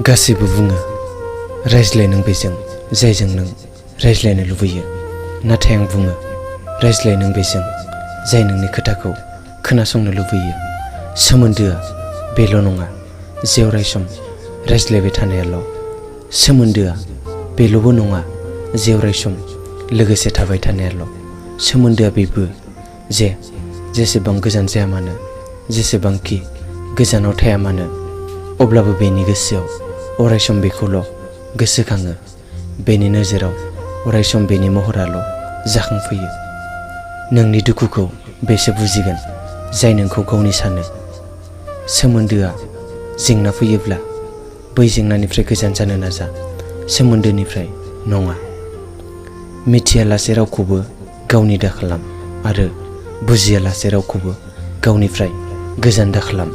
गासैबो बुङो रायज्लाय नों बेजों जायजों नों रायज्लायनो लुबैयो, नाथाय आं बुङो रायज्लाय नों बेजों जाय नोंनि खोथाखौ खोनासंनो लुबैयो। सोमोन्दोआ बेल' नङा जे अराय सम रायज्लायबाय थानायाल'। सोमोन्दोआ बेल'बो नङा जे अराय सम लोगोसे थाबाय थानायाल'। सोमोन्दोआ बेबो जे जेसेबां गोजान जाया मानो, जेसेबांखि गोजानाव थाया मानो, अब्लाबो बेनि गोसोआव अराय सम बेखौल' गोसोखाङो। बेनि नोजोराव अराय सम बेनि महराल' जाखांफैयो। नोंनि दुखुखौ बेसो बुजिगोन जाय नोंखौ गावनि सानो। सोमोन्दोआ जेंना फैयोब्ला बै जेंनानिफ्राय गोजान जानो नाजा, सोमोन्दोनिफ्राय नङा। मिथियालासे रावखौबो गावनि दाखालाम आरो बुजियालासे रावखौबो गावनिफ्राय गोजान दाखालाम।